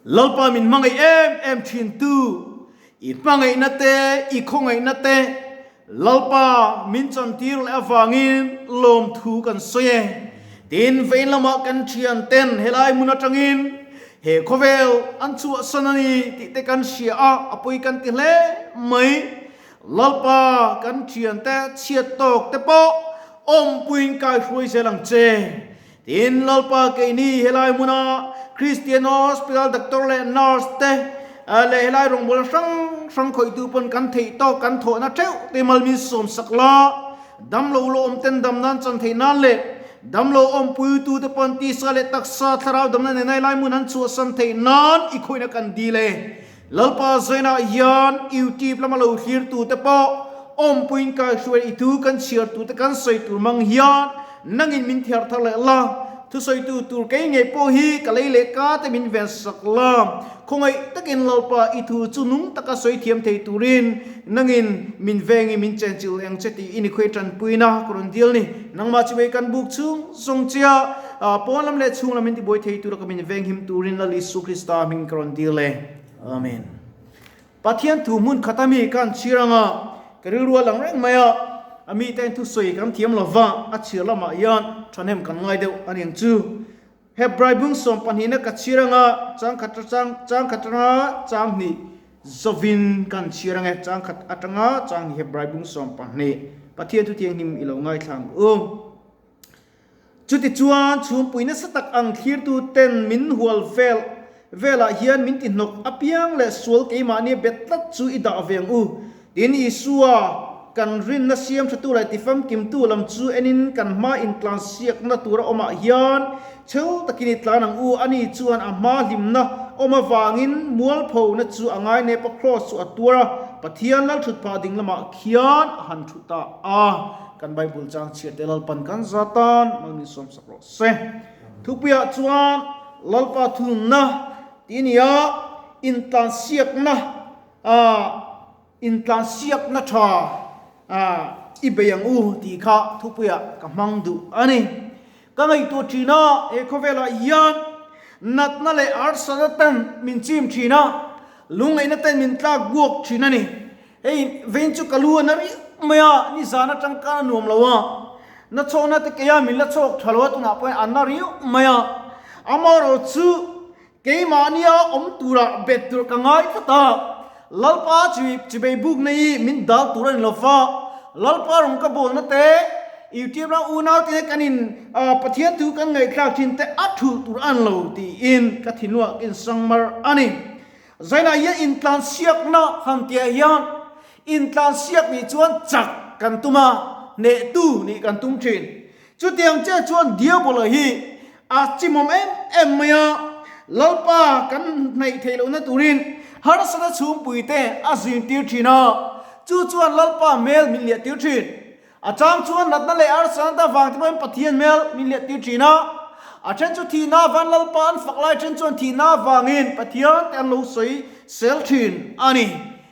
Lalpa min hmangaih em em thin tu, i hmangaihna te, i khawngaihna te Lalpa min chantir leh avangin lawmthu kan sawi e. Tin, vein lamah kan thian ten helai hmun atangin he khawvel an chhuahsan a ni tih te kan hria a, a pawi kan ti hle mai. Lalpa kan thian te chhiat tawk te pawh awmpuiin kaihruai zel ang che. Tin, Lalpa keini helai hmuna Kristian Hospital doctor leh nurse te leh helai rawngbawlna hrang hrang khawihtu pawn kan theih tawk kan thawhna theuh te mal min sawm sak la, damlo lo awm ten dam nan chan theih nan leh damlo awmpuitu te pawn tisa leh taksa thlarau damna nena helai hmun an chhuahsan theih nan i khawihna kan dil e. Lalpa zainah hian YouTube lama lo thlirtu te pawh awmpuiin kaihruai i thu kan chhiar tur te kan sawi tur mang hian nangin min thiar thar leh la, thusawitu tur kei ngei pawh hi ka lei leh ka te min ven sak la, khawngaih takin Lalpa i thu chu nung taka sawi thiam thei turin nangin min vengin min chenchilh eng che tiin i khawi tanpuina ka rawn dil ni. Nangmah chu vei kan buk chhung zawng chia pawn lam leh chhung lam min tibuai thei tura ka min venghim turin Lal Isu Krista hming ka rawn dil e. Amen. Pathian thu hmun khat ami ka han chhir anga ka rilru a lang reng mai a, a mite in thusawi kan thiam lova a chhir lamah hian thahnem kan ngai deuh a niang chu. Hebrai bung sawm pahnihna ka chhir anga chang khat chang chang khat atanga chang hnih zovin kan chhir ange chang khat atanga chang hnih Hebrai bung 12 Pathian thu thianghlim i lo ngaithla ang u. Chutichuan chhungpui nasa tak ang thlirtu ten min hual vel velah hian min ti hnawk apiang leh sual keimahnia bet tlat chu i dah ve ang u. Tin, Isua kan rinna siam thatu leh tifamkimtu lam chu enin kan hma intlansiakna tura awmah hian chhel takin i tlan ang u. Ani chuan a hma hlimna awm avangin mualphona chu a ngainepa kraws chu a tuar a, Pathian lalthutphah ding lamah khian a han thu ta a. Kan Bible chang chhiarte Lalpan kan za tan mal min sawmsak rawh se. Thupuiah chuan Lalpa thununna tih a ni a, intlansiakna Intlansiakna tha i bei ang u tih kha thupuiah ka hmang duh a ni. Ka ngaihtuah thin a, he khawvelah hian natna leh harsatna ten min chim thin a, lungngaihna ten min tlak buak thin a ni. Hei vein chu ka lu a na riau mai a, nizan atang khan a nuam lo a, na chhawkna te keia min la chhawk tha lo a, tunah pawhin a na riau mai a. Amaherawhchu Keimahnia awm turah bet tur ka ngai tlat a, Lalpa chibei bukna hi min dal tur a ni lo va, Lalpa rawn ka bawlna te, YouTube ram unau te kan in Pathian thu kan ngaihthlak thin te a thulh tur a ni lo tiin ka thinlungah ka insangmar a ni. Zainah hian intlansiakna han tihah hian intlansiak nih chuan chak kan tum a, hnehtu nih kan tum thin. Chutiang che chuan Diabola hi a chimawm em em mai a, Lalpa kan hnaih theih lohna turin harsatna chhungpuite a zintir thin a, chu chuan Lalpa hmel min liahtir thin. A chang chuan natna leh harsatna avang te pawhin Pathian hmel min liahtir thin a, a then chu thihna avan Lalpa an fak lai then chuan thihna avangin Pathian te an lo sawi sel thin a ni.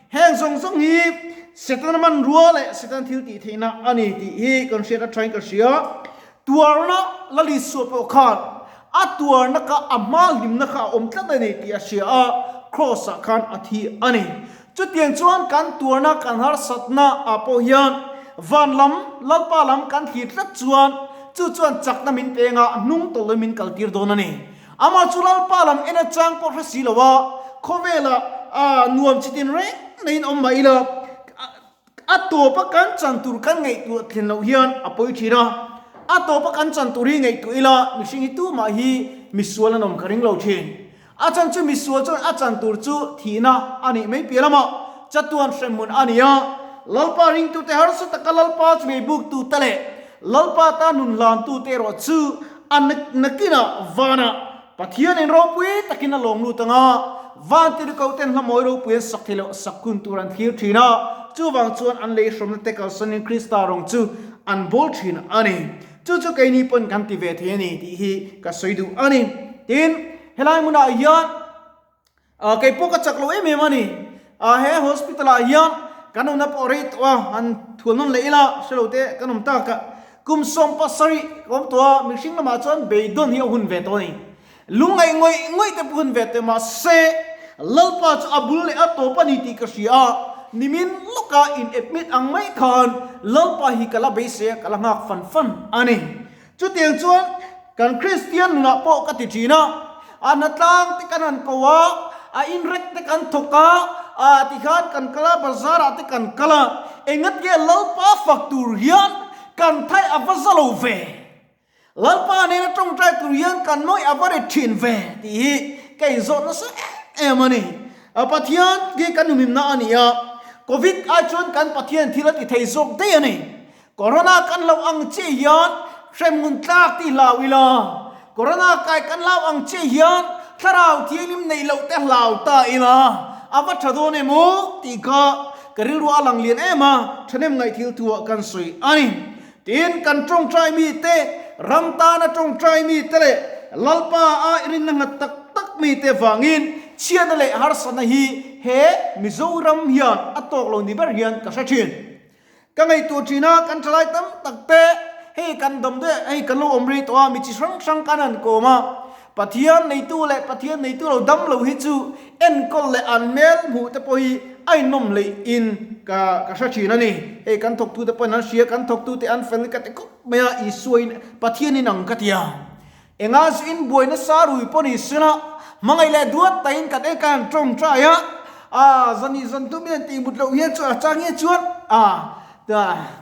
Heng zawng zawng hi Setana hmanrua leh Setana thil tih theihna a ni tih hi kan hriat atangin ka hria. Tuarna Lalisua pawh khan a tuarna kha a hma hlimna kha a awm tlat a ni tih a hria a, Kraws ah khan a thi a ni. Chutiang chuan kan tuarna kan harsatna ah pawh hian van lam Lalpa lam kan thlir tlat chuan chu chuan chakna min peng a, hnung tawlh min kaltir dawn a ni. Amah chu Lalpa lam en atang pawh hre si lo a, khawvelah nuam chi tin reng neiin awm mah ila, a tawpa kan chan tur kan ngaihtuah thlen loh hian a pawi thin a. A tawpa kan chan tur hi ngaihtuah ila, mihring hi tumah hi misual an awm ka ring lo thin. A chan chu misual chuan a chan tur chu thihna a nih mai piah lamah chatuan hremhmun a ni a. Lalpa ringtute harsa taka Lalpa chu beibuk tute leh Lalpa tan nun hlantute erawh chu A nakinah vanah Pathianin ropui takin a lawm lut ang a, van tirhkohten hla mawi ropui an sak thei loh sak hun tur an thlir thin a, chuvang chuan an lei hrawmna te kalsanin Krista rawng chu an bawl thin a ni. Chu chu keini pawn kan ti ve thei a ni tih hi ka sawi duh a ni. Tin, helai hmunah hian Kei pawh ka chak lo em em a ni. He hospital ah hian kan awmna pawh rei tawh a, han thual nawn leh ila hre lo te kan awm tak a. Kum 70 ka awm tawh a, mihring lamah chuan beidawn hi a hun ve tawh a ni. Lungngaih ngawih ngawih te pawh hun ve teh mah se, Lalpa chu a bul leh a tawp a ni tih ka hria a, nimin lawka in admit ang mai khan Lalpa hi ka la beisei a, ka la nghak fan fan a ni. Chutiang chuan kan Kristian nunah pawh ka ti thin a, a hnatlang te kan han ko a, a inrek te kan thawk a, a tikhan kan kal a, bazar ah te kan kal a, engatinge Lalpa fak tur hian kan thai a va za lo ve? Lalpa nena tawngtai tur hian kan nawi a va rit thin ve tih hi ka inzawt nasa em em a ni. Pathian hi kan humhimna a ni a, Covid ai chuan kan Pathian thil a ti thei zawk daih a ni. Corona kan hlauh ang chiah hian hremhmun tlak tih hlau ila, Corona kai kan hlau ang chiah hian thlarau thianghlim neih loh te hlau ta ila a va tha dawn em aw tih kha ka rilru a lang lian em a, thahnem ngaih thil thu ah kan sawi a ni. Tin, kan tawngtai mite, ram tana tawngtai mite leh Lalpa a rinna nghat tak tak mite vangin chhiatna leh harsatna hi he Mizoram hian a tawk lo ni ber hian ka hre thin. Ka ngaihtuah thin a, kan thalai tam tak te hei kan dam daih hei kan lo awm rei tawh a, mi chi hrang hrang kan han kawm a, Pathian neitu leh Pathian neitu lo dam lo hi chu enkawl leh an hmel hmuh te pawh hi a inawm hleih in ka ka hre thin a ni. Hei kan thawktu te pawhin an hria, kan thawktu te an fel ka ti khawp mai a, Isua in Pathian in ang ka ti a. Enga zu in buai nasa rui pawh ni sela, hmangaih leh duat tahin kan en kan tawngtai a, a zan zan tum hian tih mut loh hian chuan a chang hian chuan a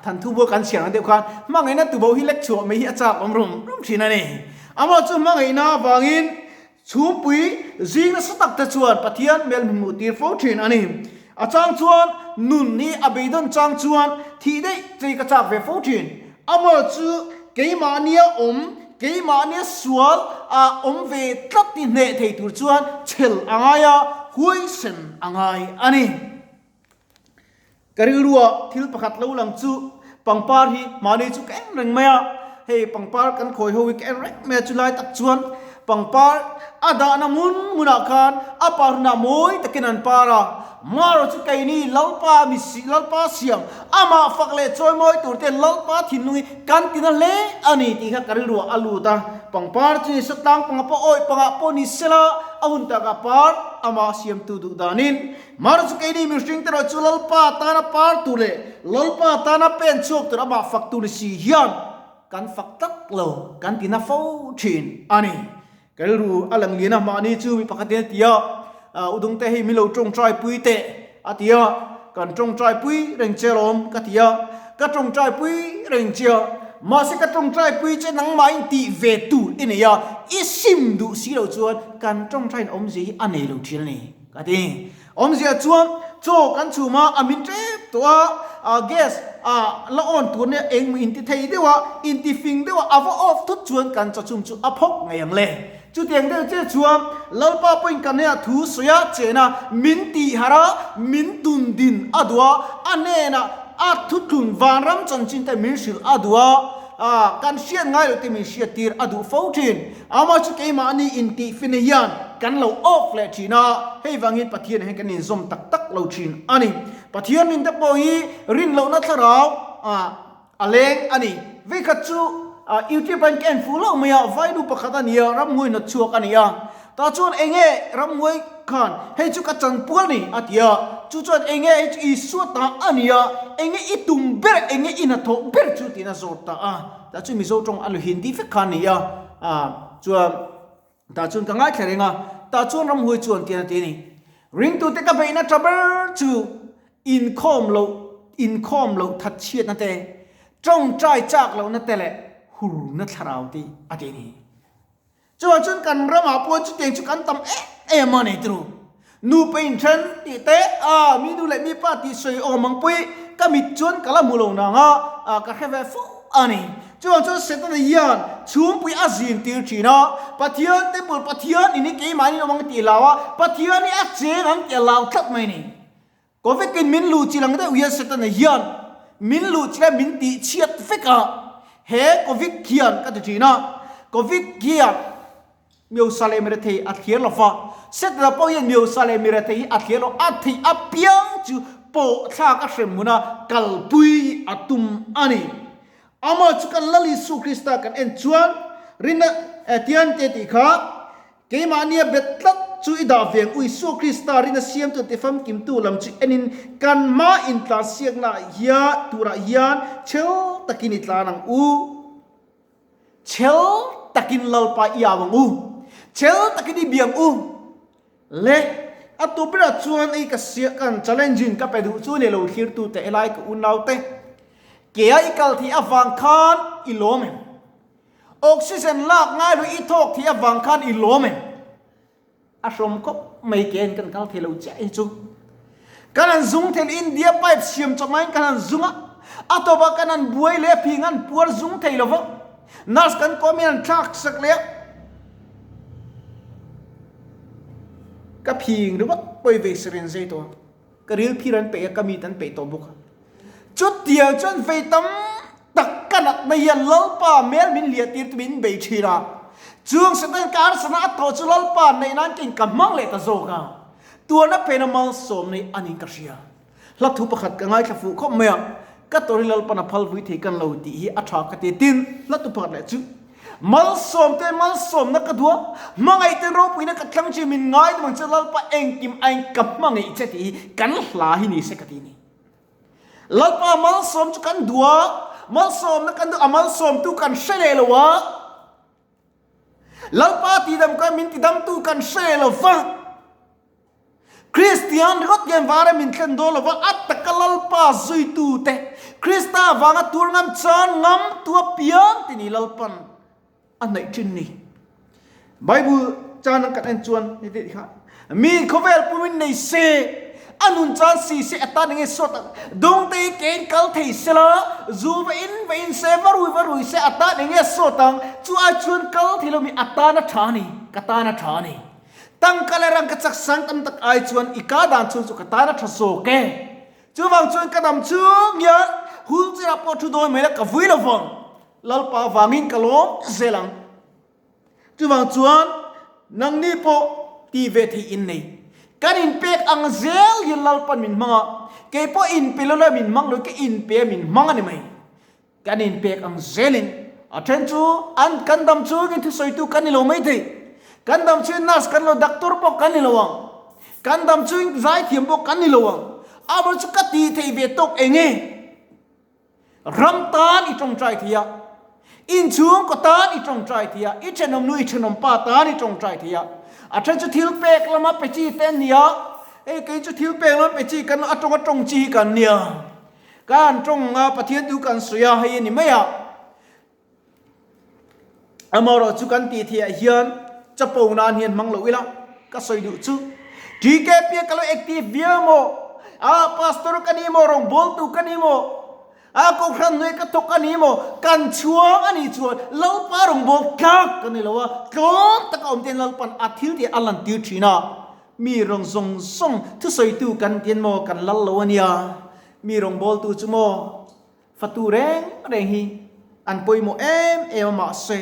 Thanthu bua kan chhiar ang deuh khan hmangaihna tubo hi lek chhuah mai hi a chak awm rum rum thin a ni. Amah chu hmangaihna avangin chhungpui zing nasa tak te chuan Pathian hmel hmun hmuh tir fo thin a ni. A chang chuan nun hi a beidawn chang chuan thih daih chei ka chak ve fo thin. Amah chu keimahnia awm, keimahnia sual ah awm ve tlat ti hneh thei tur chuan chhel a ngai a, huaisen a ngai a ni. Ka rilruah thil pakhat lo lang chu pangpar hi mahni chu ka en reng mai a, hei pangpar kan khawi ho hi ka en reng mai a, chulai tak chuan pangpar a dahna hmun hmunah khan a par hunah mawi takin an par a, Maro chu keini Lalpa mi si Lalpa siam amah fak leh chawi mawi tur te Lalpa thinlung hi kan tina hle a ni tih kha ka rilruah a lut a, pangpar chu ni satlang panga pawh awih pangah pawh ni sela a hun takah par amah siamtu duh danin Mar chu keini mihring te erawh chu Lalpa tana par tur leh Lalpa tana pen chhuak tur amah fak tur ni si hian kan fak tak lo kan ti na fo thin a ni. Ka rilru a lang lian a, mahni chu mi pakhat in a ti a, Udung te hei min lo tawngtai pui teh a ti a, kan tawngtai pui reng che alawm ka ti a, ka tawngtai pui reng che a, mahse ka tawngtai pui che nangmahin tih ve tur i nei a, i sim duh si lo chuan kan tawngtaiin awmzia hi a nei lo thin a ni. Ka ti. Awmzia chuan chaw kan chhum a, a min tep tawh a, a gas a la on tur nia engmaw inti thei deuh a, inti fing deuh a, a va off thut chuan kan chaw chhum chu a phawk ngei ang le. Chutiang deuh che chuan Lalpa pawhin kan hnenah thu sawi a, chen a, min tih harh a, min tun din a duh a, a hnenah a thuthlun vanram chanchin te min hrilh a duh a, a kan hriat ngai loh te min hriat tir a duh fo thin. Amah chu keimahni intihfina hian kan lo awk leh thin a, hei vangin Pathianah hian kan inzawm tak tak lo thin a ni. Pathian rinte pawh hi rin lohna thlarau a leng a ni. Veikhat chu YouTube ah hian ka en fuh hlauh mai a, vainu pakhat a ni a, ramhnuai hnawt chhuak a ni a. Tah chuan enge ramhnuai khan hei chu ka chanpual ni a ti a, chu chuan enge hei chu Isua ta a ni a, enge i tum ber, enge i hnathawh ber chu tiin a zawt ta a. Tah chu Mizo tawng a lu Hindi vek kha a ni a, ah chuan tah chuan ka ngaithla reng a, tah chuan ramhuai chuan tian a ti a ni, Ringtute ka beihna tha ber chu inkhawm loh inkhawm loh that chhiatna te, tawngtai chak lohna te leh hurna thlarau te a ti a ni. Chuvang chuan kan ramah pawh chutiang chu kan tam em em a ni turu. Nupa inthen tih te, a mi nu leh mi pa tih sawi awm ang pawh hi ka mit chuan ka la hmu lo nang a, a ka hre ve fo a ni. Chuvang chuan Setana hian chhungpui a zin tir thin a, Pathian temple Pathian in hi keimahni awm ang tih hlau a, Pathian hi a cheng ang tih a hlau tlat mai a ni. Covid in min luh chil ang deuh hian Setana hian min luh chil a min tih chhiat vek a, he Covid hian ka ti thin a, Covid hian Miosa leh Mirethei a thlir lo va, Setana pawh hian Miosa leh Mirethei hi a thlir lo, a theih apiang chu pawh thlak a hrem hmun a kalpui a tum a ni. Amah chu kan Lal Isu Krista kan en chuan rinna tian te tih kha. Keimahnia bet tlat chu i dah ve ang u. Isua Krista rin a siamtu ti famkimtu lam chu enin kan hma intlansiakna hian turah hian chhel takin i tlan ang u. Chhel takin Lalpa i au ang u. Chhel takin i bia ang u. Le, a tu berah chuan ei ka siah kan challenge in ka pe duh chu ni lo thlirtu te helai ka unaute kea i kal thih avang khan i lawm em? Oxygen lak ngai lo i thawk thih avang khan i lawm em? A hrawm khawp mai ke en kan kal thei lo chiah hi chu. Kan han zung thei lo India pipe siam chawp ngaiin kan han zung a, a tawpah kan han buai leh a phing an puar zung thei lo va, nurse kan kawm in an thlak sak leh a. Ka phing ringawt pawi ve sarin zai tawh a, ka ril phir an peih a, ka mit an peih tawh bawk a. Chutiang chuan vei tam tak ka natna hian Lalpa hmel min hliah tir tumin bei thin a. Chung Satan ka harsatna a tawh chu Lalpa neih nan kei ka hmang leh ta zawk a. Tuarna phena malsawm nei a niin ka hria. Hla thu pakhat ka ngaithla fuh khawp mai a, ka tawrhi Lalpan a phal vui thei kan lo tih hi a tha ka ti a. Tin, hla thu pakhat leh chu, Malsawm te malsawmna ka duh a, hmangaih ten ropuina ka thlang chin min ngai duh ang che Lalpa engkim aiin ka hmangaih che tih hi kan hla hi ni se ka ti a ni. Lalpa malsawm chu kan duh a, malsawmna kan duh a, malsawmtu kan hre leh lo a. Lalpa tidam ka min tidamtu kan hre leh lo va. Kristian ringawt hian vara min thlen dawn lo va, a taka Lalpa zuitute Krista vanga tur ngam chan ngam tu apiang ti ni Lalpan a hnaih thin ni. Bible chan an kan en chuan heti kha mi khawvel pumin nei se a nun chan si se atan enge sawt ang dawngte hi kein kal thei sela zu va in va in se va rui va rui se atan enge sawt ang chu ai chuan kal thei lo mi atan a tha ni ka tan a tha ni tangka leh rangka chak sang tam tak ai chuan i ka dan chhung chu ka tan a tha zawk e chuvang chuan ka dam chung hian wheelchair ah pawh thu dawn mai la ka vui lo vang Lalpa vangin ka lawm zel ang. Chuvang chuan nangni pawh ti ve theih in nei. Kan inpek ang zel hian Lalpan min hmang a, kei pawh inpe lo la min hmang lo, ka inpe a min hmang a ni mai. Kan inpek ang zelin a then chu an kan dam chungin thusawitu kan ni lo mai thei. Kan dam chungin nurse kan lo, doctor pawh kan ni lo ang. Kan dam chungin zaithiam pawh kan ni lo ang. Amaherawhchu chu ka tih theih ve tawk eng nge? Ram tan i tawngtai thei a, inchhungkaw tan i tawngtai thei a, i thenawm nu i thenawm pa tan i tawngtai thei a. A then chu thil pek lama pe chi te an ni a, hei kei chu thil pek lama pe chi kan a tawng a tawng chi hi kan nia. Kan tawng a Pathian thu kan sawi a hei a ni mai a. Amaherawh chu kan tih theih ah hian chapo nan hian hmang lo ila ka sawi duh chu TKP a ka lo active viau maw a pastor ka ni maw rawngbawltu ka ni maw a kohhran hnuai ka thawk a ni maw kan chhuang a nih chuan Lalpa rawngbâwl tlak ka ni lo a tlawm taka awm ten Lalpan a thil tih a lantir thin a mi rawng zawng zawng thusawitu kan tian maw kan lal lo a nia mi rawngbawltu chu maw Fatu reng reng hi an pawimawh em em a mahse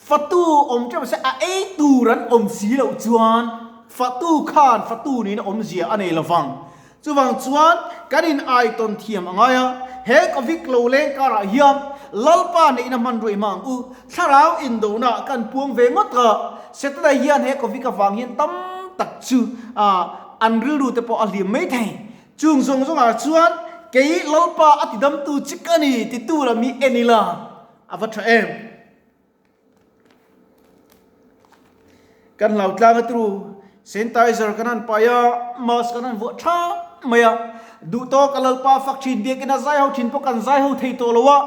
fatu awm teuh se a ei tur an awm si loh chuan fatu khan fatu niin awmzia a nei lovang. Chuvang chuan kan in aitawn thiam a ngai a, he Covid lo leng karah hian Lalpa neihna hmanrua i hmang ang u, thlarau indona kan puang ve ngawt a, Setana hian he Covid avang hian tam tak chu an rilru te pawh a hlim mai thei. Chung zawng zawngah chuan kei Lalpa a tidamtu che ka ni titu lam hi en ila a va tha em? Kan hlau tlang a turu sanitizer kan han pai a, mask kan han vuah tha mai a, duhtawk a Lalpa fak thin biakin a zai ho thin pawh kan zai ho thei tawh lo a.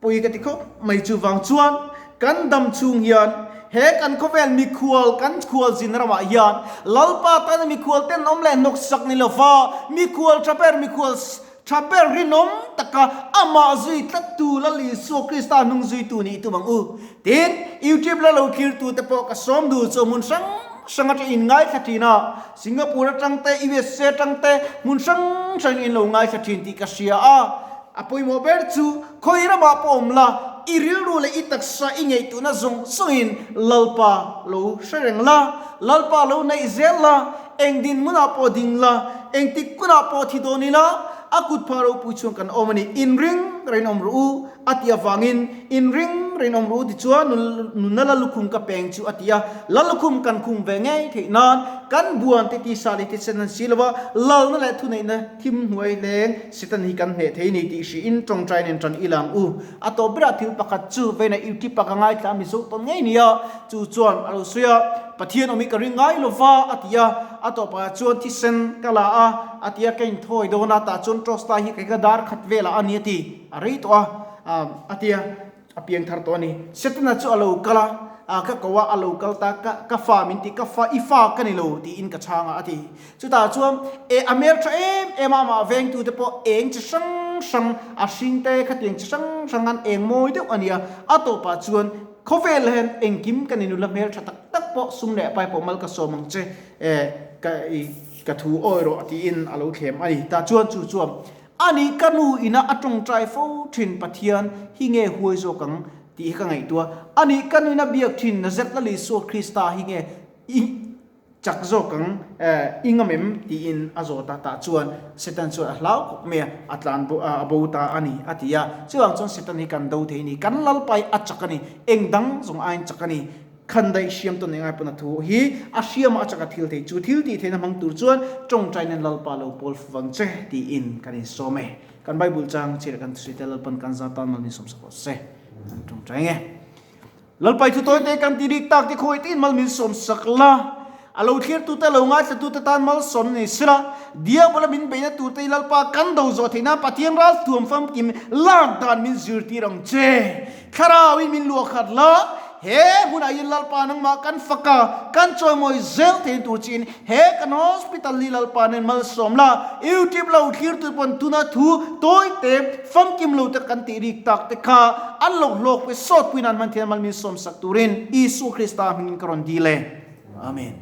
Pawi ka ti khawp mai chuvang chuan kan dam chhung hian he kan khawvel mikhual kan khual zin ramah hian Lalpa tana mikhual ten awm leh hnawksak ni lova mikhual tha ber mikhual tha ber rinawm taka amah zui tlattu Lal Isua Krista hnung zuitu nih tum ang u. Tin, YouTube la lo thlirtute pawh ka sawm duh chu hmun hrang hrang atang in ngaithla thin a, Singapore atang te, USA atang te hmun hrang hrang in lo ngaithla thin tih ka hria a. A pawimawh ber chu khawi ramah pawh awm la, i rilru leh i taksa i ngaihtuhna zawng zawngin Lalpa lo hre reng la, Lalpa lo naih zel la, eng dinhmunah pawh ding la, engtik kunah pawh thi dawn ila, a kut phah ropui chuan kan awm a ni. Inring. Inring reng awm rawh u, a ti avangin, Inring reng awm rawh u tichuan nunna Lallukhum ka peng chu a ti a. Lallukhum kan khum ve ngei theih nan kan buan te tisa leh thisen an si lo va, lalna leh thuneihna thim hnuai leng Satan hi kan hneh thei ni tih hriin tawngtai nen tan i lang u. A tawp berah thil pakhat chu veina YouTube ah ka ngaithla a Mizo tawn ngei nia, chu chuan a lo sawi a, Pathian awm hi ka ring ngai lo va a ti a, a tawpah chuan thisen ka la a, a ti a, ka inthawi dawn a, tah chuan Trosta hi kei ka dar khat velah a ni a ti, a rei tawh a, a ti a, a piang thar tawh a ni. Setana chu a lo kal a, ka ko a, a lo kal ta, ka ka fa min ti, ka fa, i fa ka ni lo tiin ka chhang a, a ti. Chutah chuan e a hmel tha em em a, amah vengtute pawh eng chi hrang hrang, a hring te khatiang chi hrang hrang an eng mawi deuh a nia. A tawpah chuan khawvel hian engkim ka ni nula hmel tha tak tak pawh sum leh pai pawh mal ka sawm ang che e ka i ka thu awi rawh tiin a lo thlem a ni. Tah chuan chu chuan a nih ka nu ina a tawngtai fo thin Pathian hi nge huai zawk ang tih hi ka ngaihtuah. A nih ka nu ina biak thin Nazareth Lal Isua Krista hi nge i Chak zawk ang i ngam em? tiin a zawt a, tah chuan Satan chuan a hlau khawp mai a, a tlan bo a bo ta a ni a ti a. Chuvang chuan Satan hi kan do thei a ni, kan Lalpa hi a chak a ni, eng dang zawng aiin chak a ni. Khandaih hriam tawn eng ai pawn a thu hi a hriam a, a chak a thil thei. Chu thil tih theihna hmang tur chuan tawngtai nen Lalpa lo pawl fu vang che tiin kan insawm e. Kan Bible chang chhiar kan thusawi te Lalpan kan zat tan mal min sawmsak rawh se. Kan tawngtai nge. Lalpai thu tawite kan ti rik tak te khawi tiin mal min sawm sak la, a lo thlirtute lo ngaithlatute tan malsawm ni sela, Diabola min beihna turte hi Lalpa kan do zawh theih nan Pathian ral thuam famkim lak dan min zirtir ang che. Thlarauin min luah khat la, he hunah hian Lalpa nangmah kan fak a, kan chawimawi zel theihna tur chiin he kan hospital hi Lalpa nen malsawm la, YouTube lo thlirtu pawn tuna thu tawite Famkim lo te kan tih rik tak te kha an lo hlawk pe sawt puiin an hman thian mal min sawmsak turin Isua Krista hmingin ka rawn dil e. Amen.